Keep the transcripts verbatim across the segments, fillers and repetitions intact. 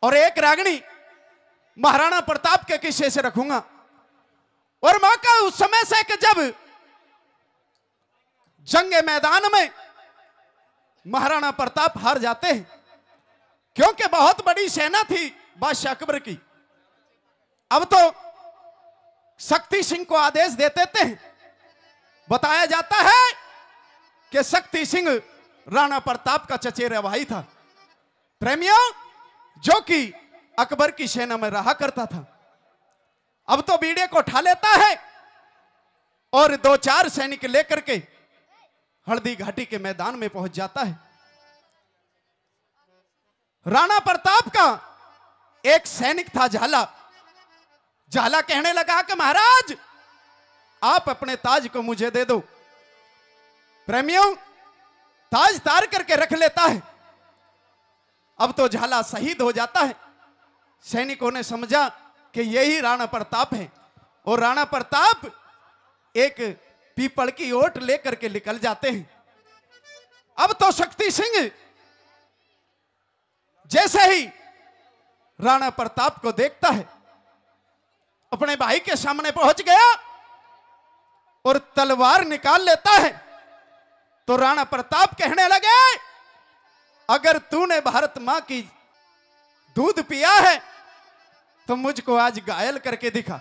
और एक रागनी महाराणा प्रताप के किस्से से रखूंगा। और मौका उस समय से कि जब जंग मैदान में महाराणा प्रताप हार जाते हैं, क्योंकि बहुत बड़ी सेना थी बादशाह अकबर की। अब तो शक्ति सिंह को आदेश दे देते हैं। बताया जाता है कि शक्ति सिंह राणा प्रताप का चचेरा भाई था, प्रेमियों, जो कि अकबर की सेना में रहा करता था। अब तो बीड़े को उठा लेता है और दो चार सैनिक लेकर के हल्दी घाटी के मैदान में पहुंच जाता है। राणा प्रताप का एक सैनिक था झाला। झाला कहने लगा कि महाराज, आप अपने ताज को मुझे दे दो। प्रेमियों, ताज तार करके रख लेता है। अब तो झाला शहीद हो जाता है। सैनिकों ने समझा कि यही राणा प्रताप है और राणा प्रताप एक पीपल की ओट लेकर के निकल जाते हैं। अब तो शक्ति सिंह जैसे ही राणा प्रताप को देखता है, अपने भाई के सामने पहुंच गया और तलवार निकाल लेता है। तो राणा प्रताप कहने लगे, अगर तूने भारत मां की दूध पिया है तो मुझको आज घायल करके दिखा।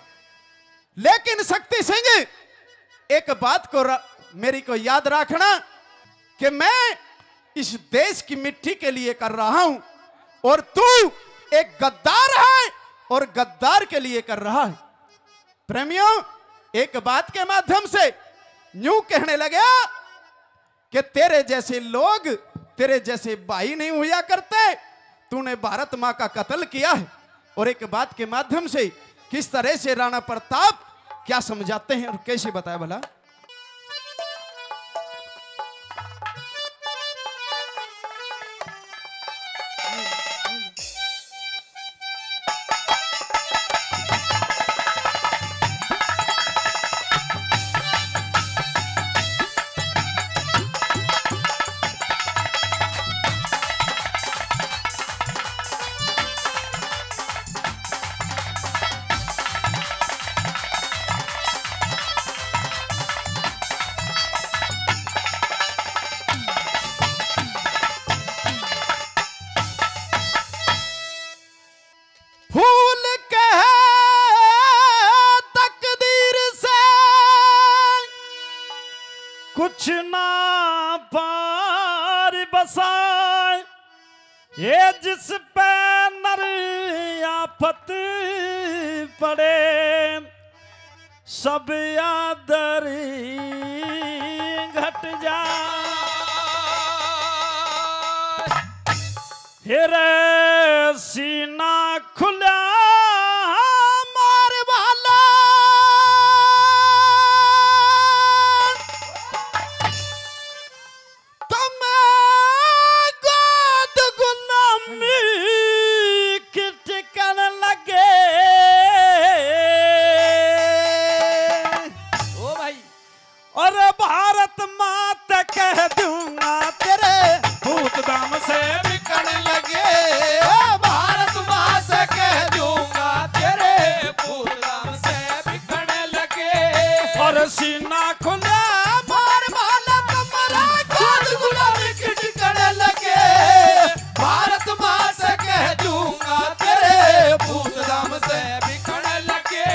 लेकिन शक्ति सिंह, एक बात को र-, मेरी को याद रखना कि मैं इस देश की मिट्टी के लिए कर रहा हूं और तू एक गद्दार है और गद्दार के लिए कर रहा है। प्रेमियों, एक बात के माध्यम से न्यू कहने लगा कि तेरे जैसे लोग, तेरे जैसे भाई नहीं हुआ करते। तूने भारत माँ का कत्ल किया है। और एक बात के माध्यम से किस तरह से राणा प्रताप क्या समझाते हैं और कैसे बताया भला? फूल कह तकदीर से कुछ ना पार बसाए, ये जिस पे नर आफत पड़े, सब आदर घट जाए। फिर सीना खुला मार वाला, तुम गोद गुलामी की टिकन लगे। ओ भाई, और भारत माँ ते कह दूंगा तेरे भूत दाम से बिकन लगे। ओ भारत माँ से कह दूंगा तेरे भूत दाम से बिकन लगे। और सीना खुला मार माला कमरा, गोद गुलामी की टिकन लगे। भारत माँ से कह दूंगा तेरे भूत दाम से बिकन लगे।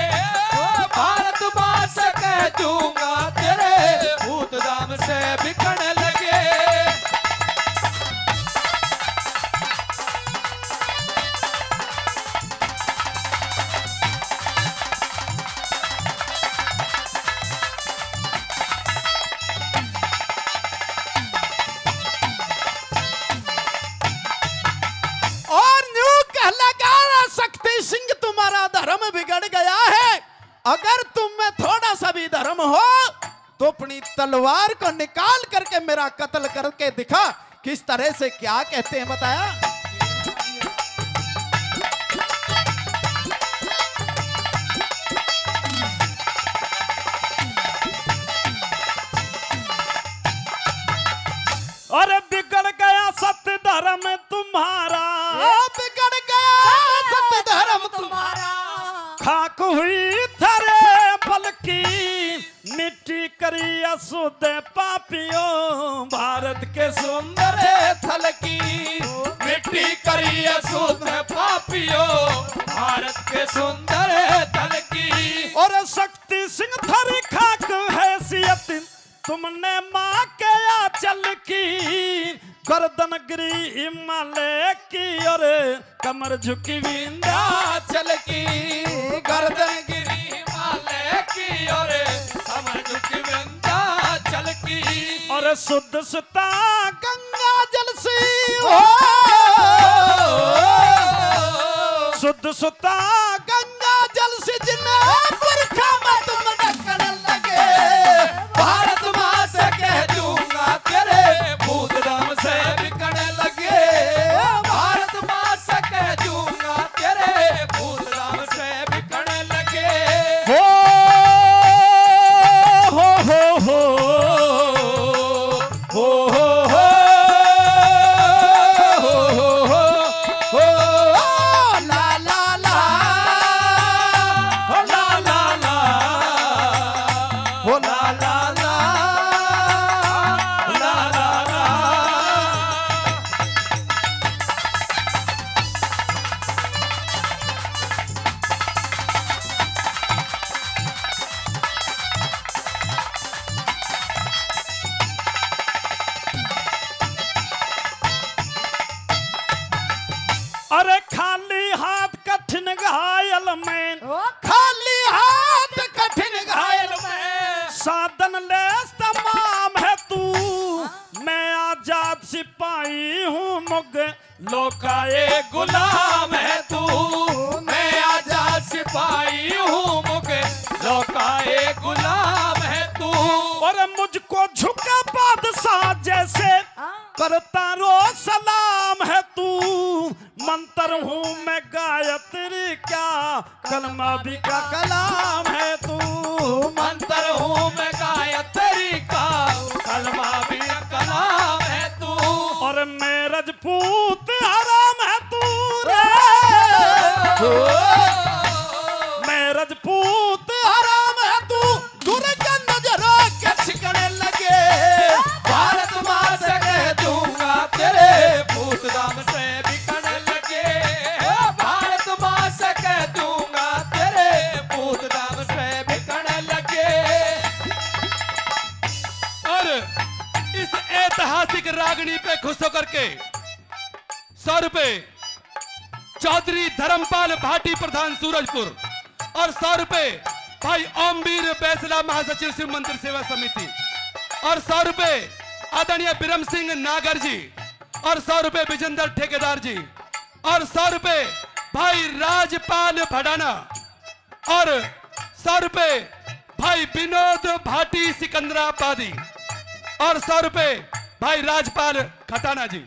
ओ भारत माँ से कह दूंगा तेरे भूत दाम से बिकन लगे। और न्यू कह लगा, शक्ति सिंह, तुम्हारा धर्म बिगड़ गया है। अगर तुम में थोड़ा सा भी धर्म हो तो अपनी तलवार को निकाल करके मेरा कत्ल करके दिखा। किस तरह से क्या कहते हैं बताया। अरे बिगड़ गया सत धर्म तुम्हारा, बिगड़ गया हुई थारे बल की, मिट्टी करी अशुद्ध पापियों, भारत के सुंदर थल की। मिट्टी करी अशुद्ध पापियों, भारत के सुंदर थल की। और शक्ति सिंह थारी खाक हैसियत, तुमने माँ के आंचल की। गर्दन गिरी हिमालय की और कमर झुकी विंध्याचल की। गर्दन गिरी हिमालय की और कमर झुकी विंध्याचल की। और शुद्ध सुता गंगा जल सी हो। शुद्ध सुता गंगा जल सी जिन्हें पुरखा मत मटकन लगे। भारत माँ से कह दूंगा तेरे भूत धाम से बिकने लगे। भारत माँ से कह दूंगा तेरे भूत धाम से बिकने लगे। हो, हो, हो, हो। हो, हो, हो, हो, हो, हो, ला, ला, ला, हो, ला, ला, ला, हो, ला, ला, ला, ला, ला, ला। अरे खाली हाथ कठिन घायल मैं, ओ खाली हाथ कठिन घायल मैं। साधन लेस तमाम है तू, हाँ। मैं आजाद सिपाही हूँ मुगलों का एक गुलाम है तू। मैं आजाद सिपाही हूँ मुगलों का एक गुलाम है तू। और मुझको झुका बादशाह जैसे, हाँ। करता रो सलाम है तू। मंत्र हूँ मैं गायत्री का, कलमा भी का कलाम है तू। मंत्र हूँ मैं गायत्री का, कलमा भी का कलाम है तू। और मैं रजपूत हराम है तू रे। ओ। मैं रजपूत हराम है तू। दुर्गा नजर के छिकने लगे। भारत माँ से कह दूंगा तेरे भूत धाम से बिकने लगे। भारत माँ से कह दूंगा तेरे भूत धाम से बिकने लगे। और इस ऐतिहासिक रागनी पे खुश होकर के सौ रुपए चौधरी धर्मपाल भाटी, प्रधान सूरजपुर, और सौ रुपए भाई ओमवीर बैसला, महासचिव शिव मंदिर सेवा समिति, और सौ रुपए आदरणीय बिरम सिंह नागर जी, और सौ रुपए विजेंद्र ठेकेदार जी, और सौ रुपए भाई राजपाल भडाना, और सौ रुपए भाई विनोद भाटी सिकंदराबादी, और सौ रुपए भाई राजपाल खटाना जी,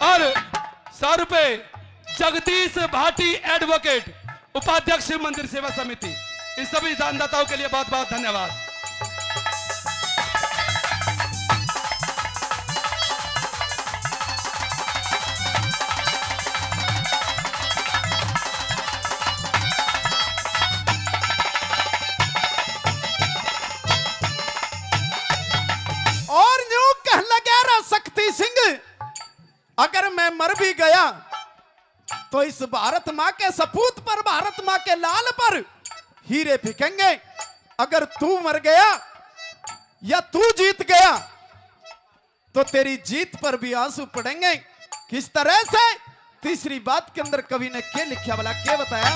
और सौ रुपए जगदीश भाटी, एडवोकेट, उपाध्यक्ष शिव मंदिर सेवा समिति। इन सभी दानदाताओं के लिए बहुत बहुत धन्यवाद। और न्यू कह लगे रा शक्ति सिंह, अगर मैं मर भी गया तो इस भारत माँ के सपूत पर, भारत माँ के लाल पर हीरे बिकेंगे। अगर तू मर गया या तू जीत गया तो तेरी जीत पर भी आंसू पड़ेंगे। किस तरह से? तीसरी बात के अंदर कवि ने के लिखा वाला, के बताया?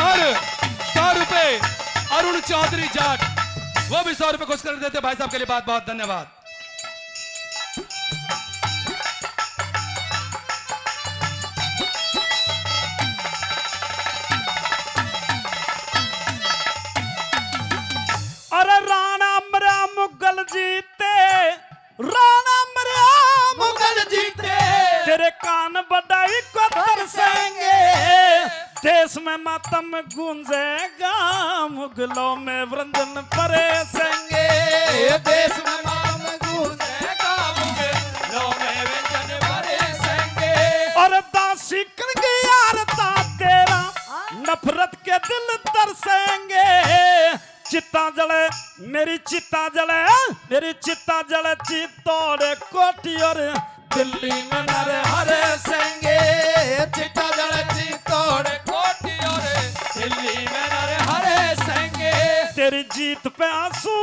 और सौ रुपए अरुण चौधरी जाट, वो भी सौ रुपए खुश कर देते भाई साहब के लिए। बहुत बहुत धन्यवाद। अरे राणा मरया मुगल जीते, राणा मरया मुगल जीते, तेरे कान बधाई को तरसेंगे। देश में मातम गूंजेगा, मुगलों में वृंदन परेसेंगे। देश में मातम गूंजेगा, मेरी चिता जले, मेरी चिता जले चित्तौड़ कोठी और दिल्ली में नरहरे संगे। चिता जले चित्तौड़ कोठी और दिल्ली में नरहरे संगे। तेरी जीत पे आंसू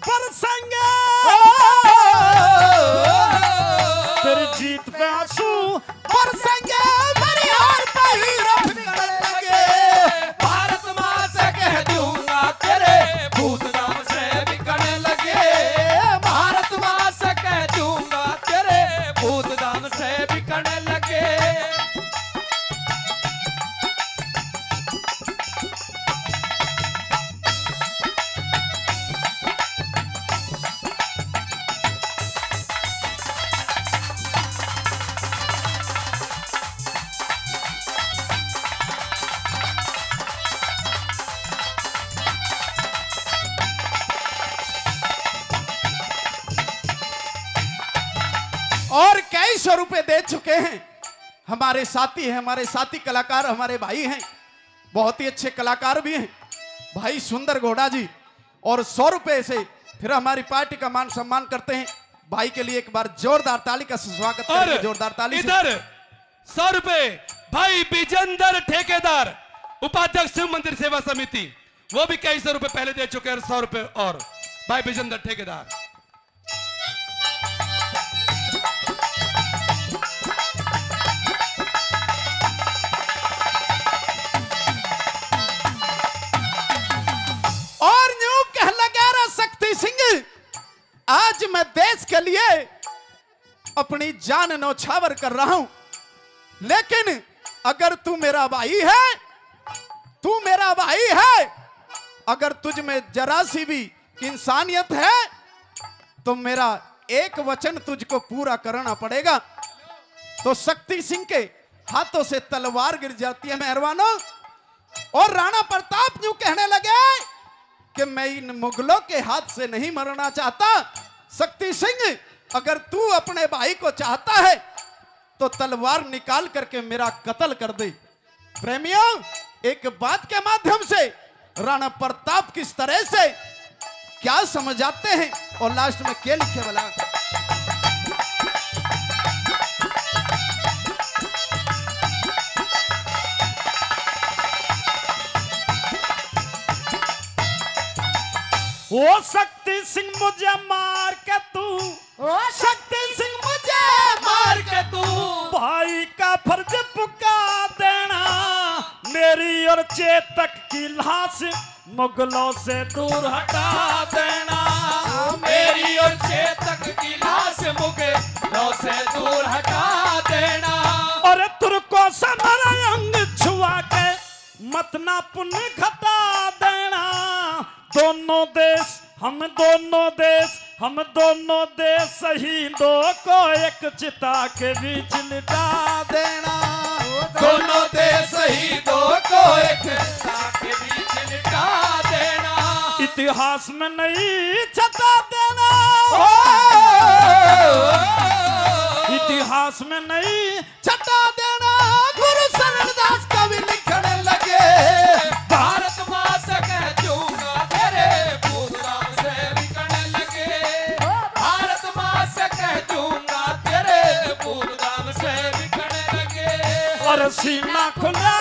बरसेंगे। ओ, तेरी जीत पे आंसू बरसेंगे। मेरी हार पे हीरा बिकने लगे। भारत माँ से कह दूंगा तेरे भूत दाम से बिकने लगे। भारत माँ से कह दूंगा तेरे भूत दाम से बिकने लगे। और कई सौ रुपए दे चुके हैं हमारे साथी हैं, हमारे साथी कलाकार, हमारे भाई हैं, बहुत ही अच्छे कलाकार भी हैं भाई सुंदर घोड़ा जी। और सौ रुपए से फिर हमारी पार्टी का मान सम्मान करते हैं। भाई के लिए एक बार जोरदार ताली का स्वागत और करेंगे, जोरदार ताली से। इधर सौ रुपए भाई विजेंद्र ठेकेदार, उपाध्यक्ष शिव मंदिर सेवा समिति, वो भी कई सौ रुपए पहले दे चुके हैं। सौ रुपए और भाई विजेंद्र ठेकेदार। और न्यू कह लगा रहा शक्ति सिंह, आज मैं देश के लिए अपनी जान न्यौछावर कर रहा हूं, लेकिन अगर तू मेरा भाई है, तू मेरा भाई है, अगर तुझ में जरा सी भी इंसानियत है तो मेरा एक वचन तुझको पूरा करना पड़ेगा। तो शक्ति सिंह के हाथों से तलवार गिर जाती है मेहरबानों। और राणा प्रताप न्यू कहने लगे कि मैं इन मुगलों के हाथ से नहीं मरना चाहता। शक्ति सिंह, अगर तू अपने भाई को चाहता है तो तलवार निकाल करके मेरा कत्ल कर दे। प्रेमियों, एक बात के माध्यम से राणा प्रताप किस तरह से क्या समझाते हैं और लास्ट में क्या लिखे भला। ओ शक्ति सिंह, मुझे मार के तू, ओ शक्ति सिंह, मुझे मार के तू भाई का फर्ज पुका देना। मेरी और चेतक की लाश मुगलों से दूर हटा देना। मेरी और चेतक की लाश मुगलों से दूर हटा देना। और तुर्कों से मेरा अंग छुआ के मत ना पुण्य घटा देना। दोनों देश, हम दोनों देश, हम दोनों देश शहीदों को एक चिता के बीच लिटा देना। दोनों देश शहीदों को एक चिता के बीच लिटा देना। इतिहास में नहीं छटा देना। ओ, इतिहास में नहीं छटा देना। गुरु शरणदास कवि लिखने लगे, भारत माँ से कह दूंगा तेरे भूत दाम से बिकने लगे। भारत माँ से कह दूंगा तेरे भूत दाम से बिकने लगे। और सीना खुला